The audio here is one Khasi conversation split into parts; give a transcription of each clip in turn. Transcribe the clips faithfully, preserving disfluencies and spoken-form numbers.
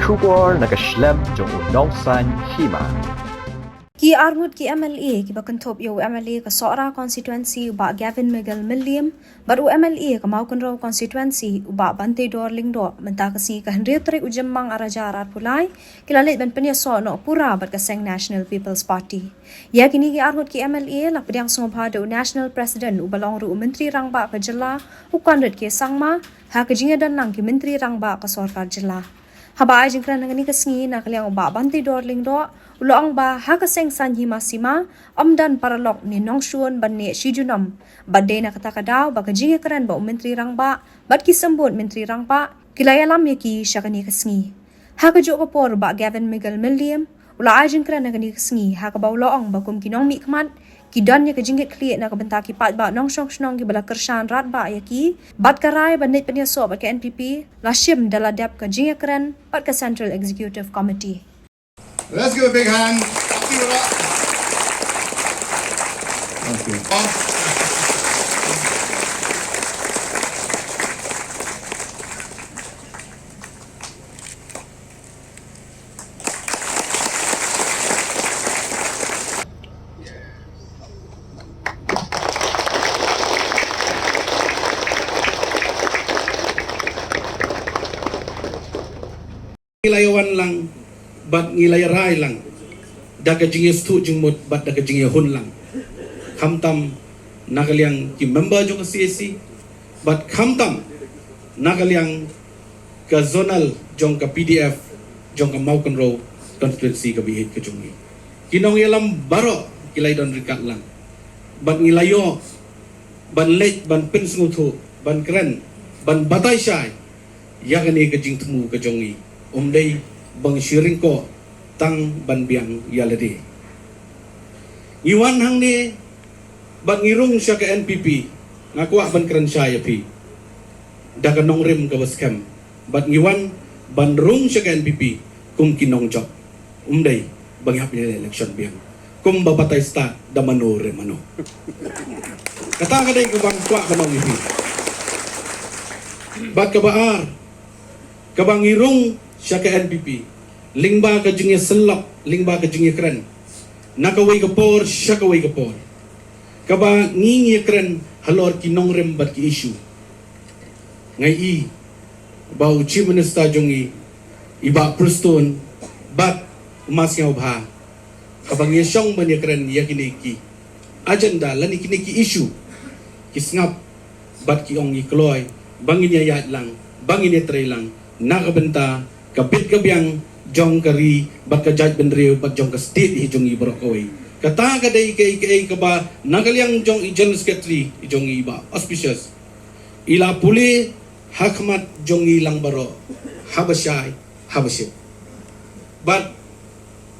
Khubor na ka shlem jong u Nongsaiñ Hima. Ki arngut ki M L A kiba kynthup ïa u M L A ka Sohra constituency u Bah Gavin Miguel Mylliem bad u M L A ka Mawkynrew constituency u Bah Banteidor Lyngdoh mynta ka sngi ka hynriew tarik u Jymmang ar hajar arphew lai ki la leit ban pynïasoh noh pura bad ka seng National People's Party. Ïa kine ki arngut ki M L A la pdiang sngewbha da u National President uba long ruh u Myntri Rangbah ka jylla u Conrad K Sangma ha ka jingïadon lang ki Myntri Rangbah ka sorkar jylla. Haba ai jingkren ha kane ka sngi na ka liang u Bah Banteidor Lyngdoh u la ong ba ha ka seng Saiñ Hima Sima ym don paralok ne nongshun ban neh shi junom bad dei na kata ka daw ba ka jingïakren bad u Myntri Rangbah bad ki symbud Myntri Rangbah ki la ïalam ïa ki sha kane ka sngi. Ha kajuh ka por u Bah Gavin Miguel Mylliem u la ai jingkren ha kane ka sngi ha kaba u la ong ba kum ki nongmihkhmat ki don ïa ka jingkitkhlieh na ka bynta ki paidbah nongshong shnong kiba la kyrshan radbah ïa ki bad ka rai ban leit pynïasoh bad ka N P P la shim da la dep ka jingïakren bad ka Central Executive Committee. Let's give a big hand. Thank you. Ngi la ïawan lang bad ngi la ïarai lang da ka jingïasngewthuh jingmut bad da ka jingïahun lang, khamtam na ka liang ki member jong ka C A C bad khamtam na ka liang ka zonal jong ka P D F jong ka Mawkynrew constituency kaba ïeit ka jong ngi. Ki nongïalam baroh ki la ïadon ryngkat lang bad ngi la ïoh ban leit ban pynsngewthuh, ban kren, ban batai shai ïa kane ka jingthmu ka jong ngi. Ym dei ba ngi shu ring koh tang ban biang ïa lade. Ngi wan hangne bad ngi rung sha ka N P P, nga kwah ban kren shai ïa phi da ka nongrim kaba skhem. Bad ngi wan ban rung sha ka N P P kum ki nongjop. Ym dei ba ngi hap ïa election biang kum ba batai stad da mano re mano. Kata ka dei kaba nga kwah ban ong ïa phi. Bad kaba ar, kaba ngi rung sha ka N P P lyngba ka jingïasyllok, lyngba ka jingïakren na kawei ka por sha kawei ka por, kaba ngi ngi ïakren halor ki nongrim bad ki issue. Nga i ba u Chief Minister jong ngi, i Bah Prestone bad u Mass Sniawbha, haba ngi ïashong ban ïakren ïa kine ki agenda lane kine ki issue, ki sngap bad ki ong ngi kloi ba ngin ïaid lang, ba ngin ïatrei lang na ka bynta ka bit ka biang jong ka ri bad ka jaitbynriew bad jong ka state hi jong ngi baroh kawei. Kata ka dei kaei kaei kaba na ka liang jong i General Secretary jong ngi, i Bah Auspicious, i la pule ha khmat jong ngi lang baroh, haba shai haba shit. Bad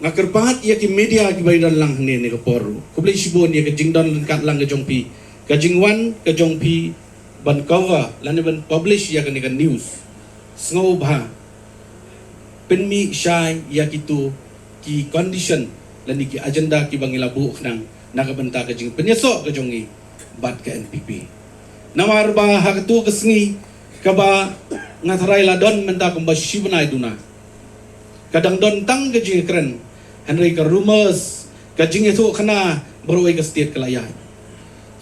nga kyrpad ïa ki media kiba ïadon lang hangne ne ka por ruh, khublei shibun ïa ka jingdon ryngkat lang ka jong phi, ka jingwan ka jong phi ban cover lane ban publish ïa kane ka news. Sngewbha pynmih shai ïa kito ki condition lane ki agenda kiba ngi la buh khnang na ka bynta ka jingpynïasoh ka jong ngi bad ka N P P. Namar ba ha kato ka sngi kaba nga tharai la don mynta kumba shi bnai duna, ka dang don tang ka jingkren, hynrei ka rumors, ka jingïathuhkhana baroh kawei ka state ka la ïaid.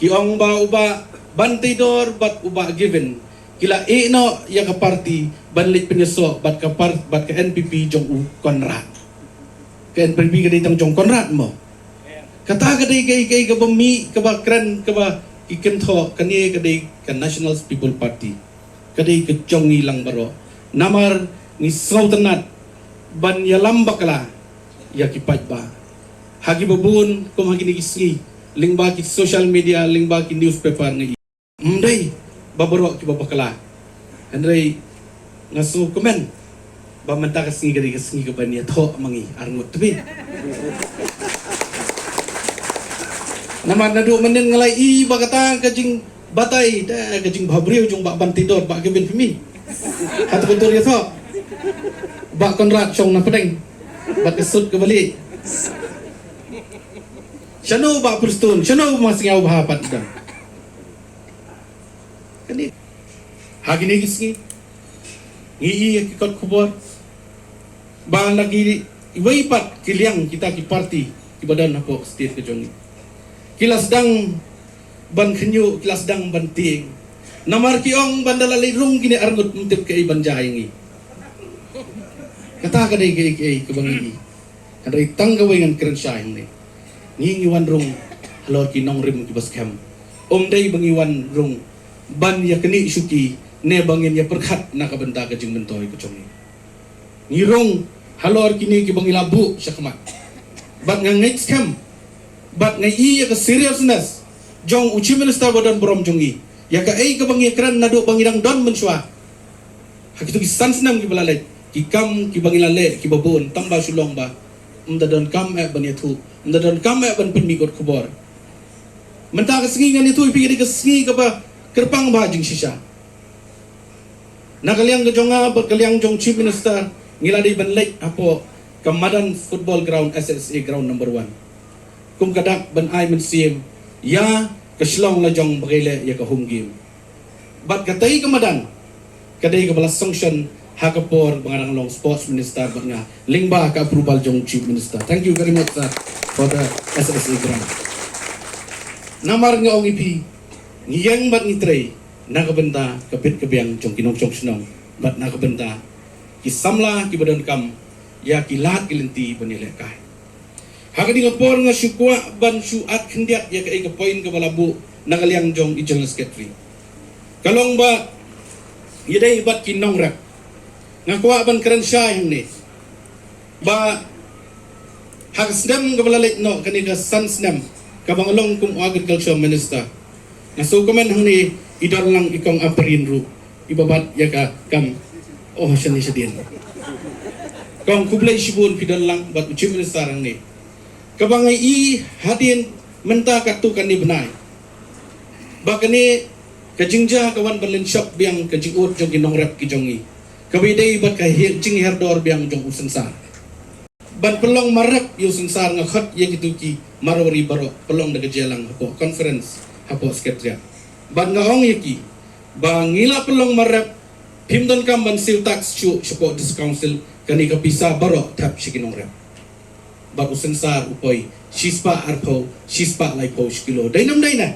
Ki ong ba u Bah Banteidor bad u Bah Gavin ki la ïeh noh ïa ka party ban leit pynïasoh bad ka par-, bad ka N P P jong u Conrad. Ka N P P ka dei tang jong Conrad mo. Kata ka dei kaei kaei kaba mih, kaba kren, kaba ki kynthoh, kane ka dei ka National People Party. Ka dei ka jong ngi lang baroh. Namar ngi sngewtynnat ban ïalam bakla ïa ki paidbah. Ha kiba bun kum ha kine ki sngi, lyngba ki social media, lyngba ki newspaper ngi. Ym dei ba baroh kiba bakla. Hynrei nga sngewkmen ba mynta ka sngi ka dei ka sngi kaban ïathoh ma ngi arngut tbit. Namar naduh mynnin nga la i ba kata ka jingbatai da ka jingbhabriew jong Bah Banteidor, Bah Gavin, phi mih. Hato ka dur ïathoh? Bah Conrad shong na pdeng bad ka suit kaba lieh. Shano Bah Prestone, shano Bah Sniawbha pat da. Kane. Ha kine ki sngi ngi i ïa ki kot khubor Ba na kiwei pat ki liang kita ki parti kiba don hapoh state ka jong ngi, ki la sdang ban khynñiuh, ki la sdang ban tieng. Namar ki ong ban da la leit rung kine arngut, ym tip kaei ban jia ïa ngi. Kata ka dei kaei kaei kaba ngi ïohi. Hynrei tang kawei ngan kren shai hangne. Ngi ngi wan rung halor ki nongrim kiba skhem. Ym dei ba ngi wan rung ban ïa knieh shuki ne ba ngin ïa pyrkhat na ka bynta ka jingmyntoi ka jong ngi. Ngi rung halor kine kiba ngi la buh shakhmat. Bad nga ngeit skhem bad nga i ïa ka seriousness jong u Chief Minister ba don burom jong ngi ïa kaei kaba ngi ïa kren naduh ba ngi dang don mynshuwa. Ha kitu ki san snem kiba la leit, ki kam kiba ngi la leh kiba bun, tang ba shu long ba ym da donkam eh ban ïathuh, ym da donkam eh ban pynmih kot khubor. Mynta ka sngi ngan ïathuh ïa phi, ka dei ka sngi kaba kyrpang bha jingshisha. Na ka liang ka jong nga bad ka liang jong Chief Minister, ngi la dei ban leit hapoh ka madan football ground, S S A ground number one, kum ka dak ban ai mynsiem ïa ka shlong la jong ba ka leh ïa ka home game. Bad katei ka madan ka dei kaba la sanction ha ka por ba nga dang long sports minister bad nga lyngba ka approval jong Chief Minister. Thank you very much, sir, for the S S A grant. Namar nga ong ïa phi, ngi ïeng bad ngi trei na ka bynta ka bit ka biang jong ki nongshong shnong bad na ka bynta ki samla kiba donkam ïa ki lad ki lynti ban ïalehkai. Ha ka ding ka por nga shu kwah ban shu at khyndiat ïa kaei ka point kaba la buh na ka liang jong i General Secretary. Ka long ba ïadei bad ki nongrep. Nga kwah ban kren shai hangne ba ha ka snem kaba la leit noh, kane ka san snem kaba nga long kum Agriculture Minister, nga sngewkmen hangne i don lang i kong Ampareen ruh iba bat ïa ka kam. Oh, shane shadien. Kong, khublei shibun phi don lang bad u Chief Minister hangne. Kaba nga i hadien mynta katto katne bnai ba kane ka jingjia ka wan ban lynshop biang ka jingud jong ki nongrep ki jong ngi, kaba ïadei bad ka hi-, jinghiar dor biang jong u synsar. Ban pynlong marep ïa u synsar, nga khot ïa kitu ki marwari baroh, pynlong da ka jingïalang hapoh conference hapoh Secretariat. Bad nga ong ïa ki ba ngi la pynlong marep, phim donkam ban siew tax shuh shapoh District Council, kane ka pisa baroh thep sha ki nongrep. Bad u synsar u poi shispah arphew, shispah laiphew shi kilo. Dei ne ym dei ne?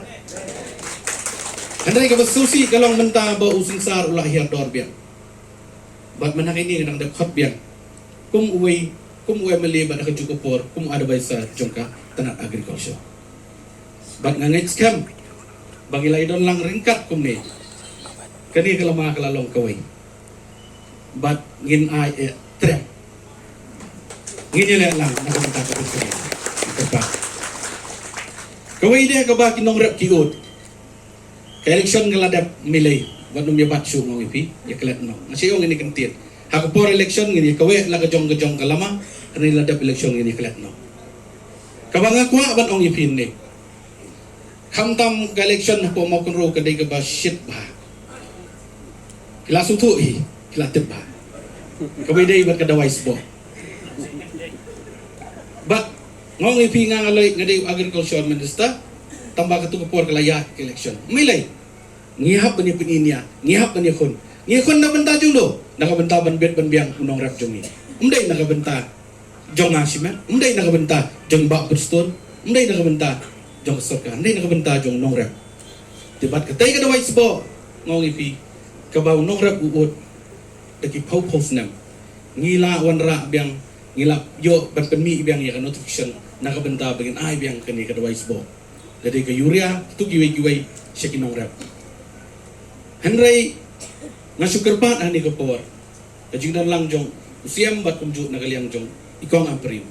Hynrei kaba sngewsih ka long mynta ba u synsar u la hiar dor biang. Bad mynta kane nga dang dep khot biang kum uwei, kum u M L A bad ha kajuh ka por kum u advisor jong ka tnat agriculture. Bad nga ngeit skhem ba ngi la ïadon lang ryngkat kumne, kane ka lama ka la long kawei. Bad ngin ai eh trem. Ngin ïaleh lang na ka bynta ka bynta. Kawei de kaba ki nongrep ki ud. Ka election ka la dep, ym lei, wat nym ïa bat shuh, nga ong ïa phi, ïa klet noh. Nga shu ong ïa kane ka ktien. Ha ka por election ngin ïa kawei la ka jong ka jong ka lama, hynrei la dep election ngin ïa klet noh. Kaba nga kwah ban ong ïa phi ne, khamtam ka election hapoh Mawkynrew ka dei kaba shit bha. Ki la sngewthuh hi, ki la tip bha. Kaba ïadei bad ka dawai sboh. Bad nga ong ïa phi, nga nga lei, nga dei agriculture minister, tang ba katu ka por ka la ïaid ka election. Ym lei, ngi hap ban ïa pyni nia, ngi hap ban ïa khun. Ngi khun na ka bynta jong no, na ka bynta ban bit ban biang u nongrep jong ngi. Ym dei na ka bynta jong nga shimet, ym dei na ka bynta jong Bah Prestone, ym dei na ka bynta jong ka sorkar, ym dei na ka bynta jong nongrep. Te bad katei ka dawai sboh, nga ong ïa phi, kaba u nongrep u ud da ki phew phew snem, ngi la wanrah biang, ngi la ïoh ban pynmih biang ïa ka notification na ka bynta ba ngin ai biang kane ka dawai sboh. Lada ka urea, tu kiwei kiwei sha ki nongrep. Hynrei nga shu kyrpad ha kane ka por, ka jingdon lang jong u C M bad kumjuh na ka liang jong i kong Ampareen,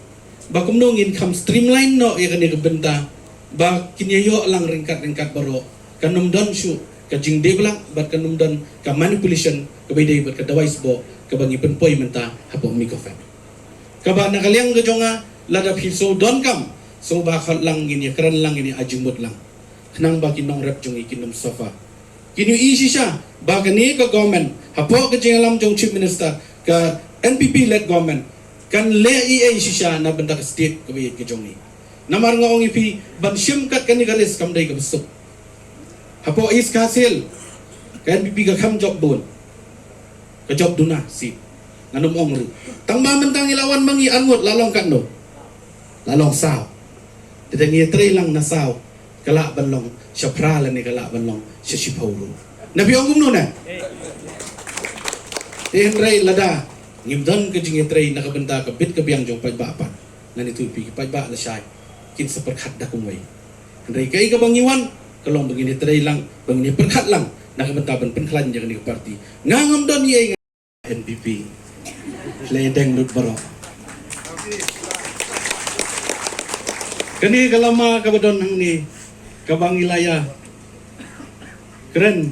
ba kumno ngin kham streamline noh ïa kane ka bynta, ba kin ïa ïoh lang ryngkat ryngkat baroh, kan ym don shuh ka jingdeblak bad kan ym don ka manipulation kaba ïadei bad ka dawai sboh kaba ngi pynpoi mynta hapoh Micofed. Kaba na ka liang ka jong nga, lada phi shu donkam, shu ba khot lang, ngin ïa kren lang, ngin ïa ai jingmut lang. Khnang ba ki nongrep jong ngi kin ym suffer. Kin ïohi shisha ba kane ka government, hapoh ka jingïalam jong Chief Minister, ka N P P led government, kan leh ei ei shisha na bynta ka state kaba ïeit ka jong ngi. Namar nga ong ïa phi, ban shim kat kane ka risk kam dei kaba suk. Hapoh East Khasi Hills, ka N P P ka kham jop bun, ka jop duna seat. Ngan ym ong ruh. Tang ba mynta ngi la wan ma ngi arngut la long katno? La long saw. Te da ngi ïatrei lang na saw, ka lah ban long sha phra lane ka lah ban long sha shiphew ruh. Na phi ong kumno ne? Te hynrei lada ngim don ka jingïatrei na ka bynta ka bit ka biang jong paidbah pat, ngan ïathuh ïa phi ki paidbah lashai kin sa pyrkhat da kumwei. Hynrei kaei kaba ngi wan ka long ba ngin ïatrei lang, ba ngin ïapyrkhat lang na ka bynta ban pynkhlaiñ ïa kane ka party. Nga ngam don ei ei, nga N P P. Hle deng lut baroh. Kane ka lama kaba don hangne, kaba ngi la ïa kren,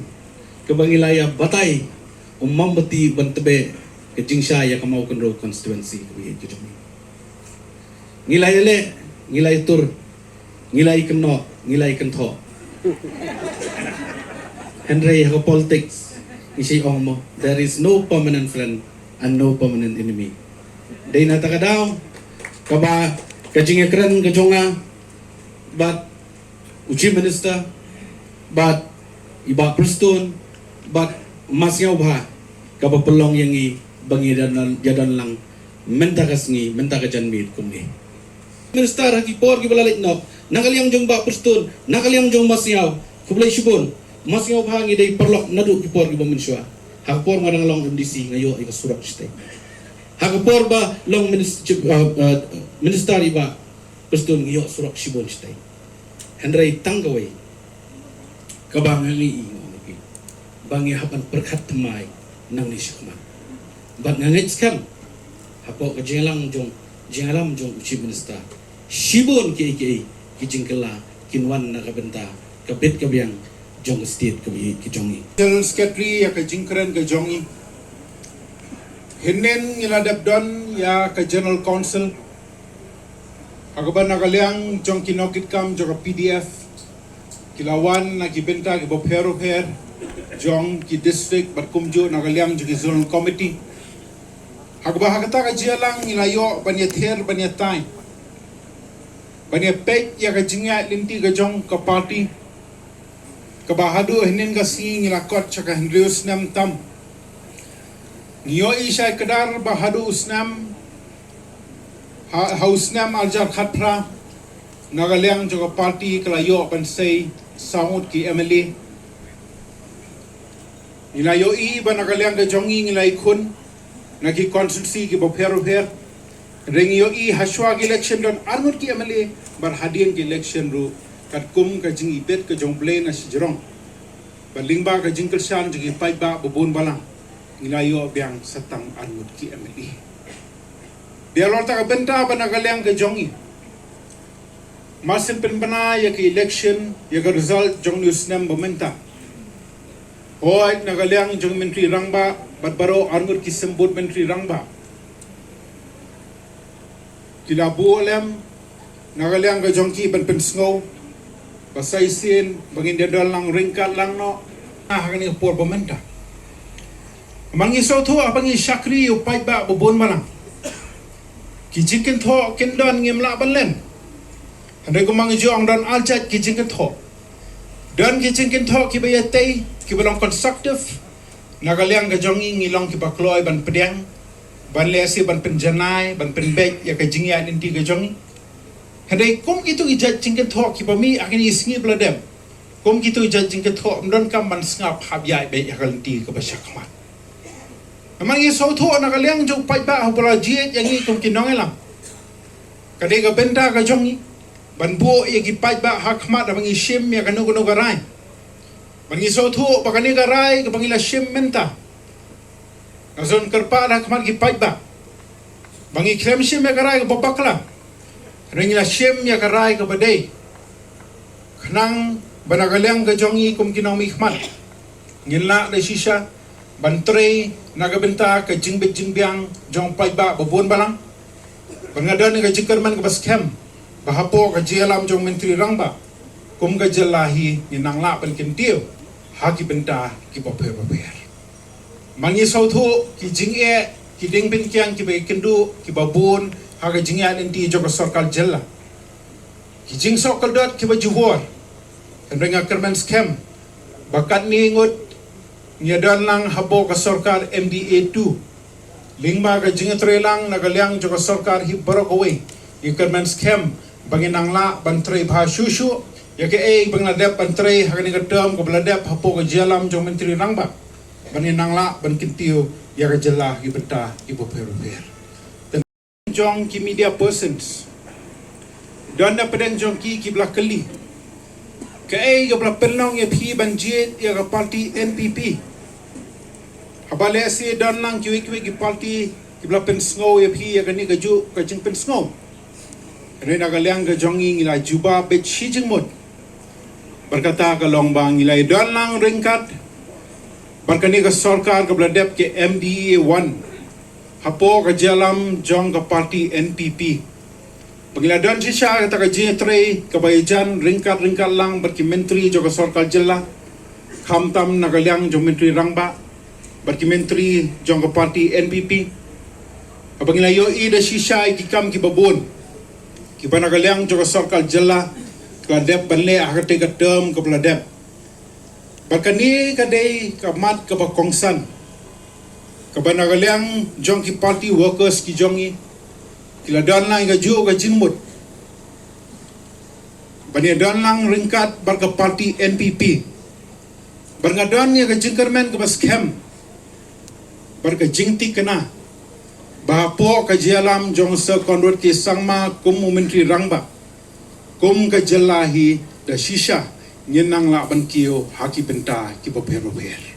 kaba ngi la ïa batai, u mombati ban tbeh ka jingshai ïa ka Mawkynrew constituency kaba ïeit ka jong ngi. Ngi la ïaleh, ngi la ïatur, ngi la ïakynnoh, ngi la ïakynthoh. Hynrei ha ka politics ngi shai ong mo, there is no permanent friend and no permanent enemy. Dei na kata ka daw kaba ka jingïakren ka jong nga bad u Chief Minister bad i Bah Prestone bad Masngiawbha kaba pynlong ïa ngi ba ngi ïadon, ïadon lang mynta ka sngi, mynta ka janmiet kumne. Minister ha ki por kiba la leit noh, na ka liang jong Bah Prestone, na ka liang jong Masngiaw, khublei shibun. Masngiawbha ngi dei paralok naduh ki por kiba mynshuwa. Ha ka por nga dang long M D C nga ïoh ïa ka surok shatei. Ha ka por ba long minis-, uh, uh, minister i Bah Prestone ngi ïoh surok shibun shatei. Hynrei tang kawei kaba nga ngi ïohi, nga ong ïa phi, ba ngi hap ban pyrkhat thymmai nangne shakhmat. Bad nga ngeit skhem hapoh ka jingïalang jong, jingïalam jong u Chief Minister, shibun kiei kiei ki jingkylla kin wan na ka bynta ka bit ka biang jong ka state kaba ïeit ka jong ngi. General Secretary, ïa ka jingkren ka jong ngi, hynnin ngi la dep don ïa ka General Council ha kaba na ka liang jong ki nongkitkam jong ka P D F ki la wan na ki bynta kiba pher bapher jong ki district bad kumjuh na ka liang jong ki zonal committee. Ha kaba ha kata ka jingïalang ngi la ïoh ban ïathir ban ïatai, ban ïapeit ïa ka jingïaid lynti ka jong ka party, kaba haduh hynnin ka sngi ngi la kot sha ka hynriew snem tam. Ngi ïohi shai kdar ba haduh u snem, ha, ha u snem arhajar khatphra, na ka liang jong ka party ka la ïoh ban sei saw ngut ki M L A. Ngi la ïohi ba na ka liang ka jong ngi ngi la ïakhun na ki constituency kiba pher bapher. Hynrei ngi ïohi hashwa ki election don arngut ki M L A, bad hadien ki election ruh, katkum ka jingibit ka jong U Blei na shajrong, bad lyngba ka jingkyrshan jong ki paidbah babun balang, ngi la ïoh biang sa tang arngut ki M L A. Dei halor kata ka bynta ba na ka liang ka jong ngi, mar shen pynbna ïa ka election, ïa ka result jong une u snem ba mynta, hooid na ka liang jong Myntri Rangbah bad baroh arngut ki symbud Myntri Rangbah ki la buh lem na ka liang ka jong ki ban pynsngew ba sa shisien ba ngin ïadon lang ryngkat lang noh ha kane ka por ba mynta. Namar ngi sngewthuh haba ngi shakri ïa u paidbah babun balang, ki jingkynthoh kin don, ngim lah ban len. Hynrei kumba ngi ju ong, don ar jait ki jingkynthoh. Don ki jingkynthoh kiba ïatei, kiba long constructive. Na ka liang ka jong ngi ngi long kiba kloi ban pdiang, ban lehse ban pynjanai, ban pynbeit ïa ka jingïaid lynti ka jong ngi. Hynrei kum kito ki jait jingkynthoh kiba mih ha kine ki sngi ba la dep, kum kito ki jait jingkynthoh ym donkam ban sngap hap ïaid beit ha ka lynti kaba shakhmat. Namar ngi sngewthuh na ka liang jong u paidbah haba la jied ïa ngi kum ki nongïalam, ka dei ka bynta ka jong ngi ban buh ïa ki paidbah ha khmat haba ngi shim ïa kano kano ka rai. Bad ngi sngewthuh ba kane ka rai kaba ngi la shim mynta, nga sngewkyrpad ha khmat ki paidbah ba ngi khlem shim ïa ka rai kaba bakla, hynrei ngi la shim ïa ka rai kaba dei, khnang ba na ka liang ka jong ngi kum ki nongmihkhmat ngin lah da shisha ban trei na ka bynta ka jingbit jingbiang jong u paidbah babun balang. Bad nga don ka jingkyrmen kaba skhem ba hapoh ka jingïalam jong u Myntri Rangbah, kum ka jylla hi ngin nang lah ban kyntiew ha ki bynta kiba pher bapher. Namar ngi sngewthuh ki jingeh, ki diengpynkiang kiba ïakynduh kiba bun ha ka jingïaid lynti jong ka sorkar jylla. Ki jingsoh kordor kiba ju bor. Hynrei nga kyrmen skhem ba katne ngut ngi ïadon lang hapoh ka sorkar M D A two. Lyngba ka jingïatreilang na ka liang jong ka sorkar hi baroh kawei, ngi kyrmen skhem ba ngin nang lah ban trei bha shuh shuh ïa kaei ba ngi la dep ban trei ha kane ka term kaba la dep hapoh ka jingïalam jong Myntri Rangbah, ba ngin nang lah ban kyntiew ïa ka jylla ki bynta kiba pher bapher. Jong ki media persons, don na pdeng jong ki kiba la kylli kaei kaba la pynlong ïa phi ban jied ïa ka party N P P. Haba lehse don lang kiwei kiwei ki party kiba la pynsngew ïa phi ïa kane kajuh ka jingpynsngew. Hynrei na ka liang ka jong ngi, ngi la jubab beit shi jingmut. Bad kata ka long ba ngi la ïadon lang ryngkat bad kane ka sorkar kaba la dep, ka M D A one, hapoh ka jingïalam jong ka party N P P. Ba ngi la don shisha kata ka jingïatrei kaba ïajan ryngkat ryngkat lang bad ki myntri jong ka sorkar jylla, khamtam na ka liang jong Myntri Rangbah bad ki myntri jong ka party N P P. Kaba ngi la ïohi da shisha ïa ki kam kiba bun kiba na ka liang jong ka sorkar jylla ka la dep ban leh ha katei ka term kaba la dep. Bad kane ka dei ka mat kaba kongsan kaba na ka liang jong ki party workers ki jong ngi, ki la don lang ïa kajuh ka jingmut ban ïadon lang ryngkat bad ka party N P P. Bad nga don ïa ka jingkyrmen kaba skhem bad ka jingthikna ba hapoh ka jingïalam jong Sir Conrad K Sangma kum u Myntri Rangbah, kum ka jylla hi, da shisha ngin nang lah ban kiew ha ki bynta kiba pher bapher.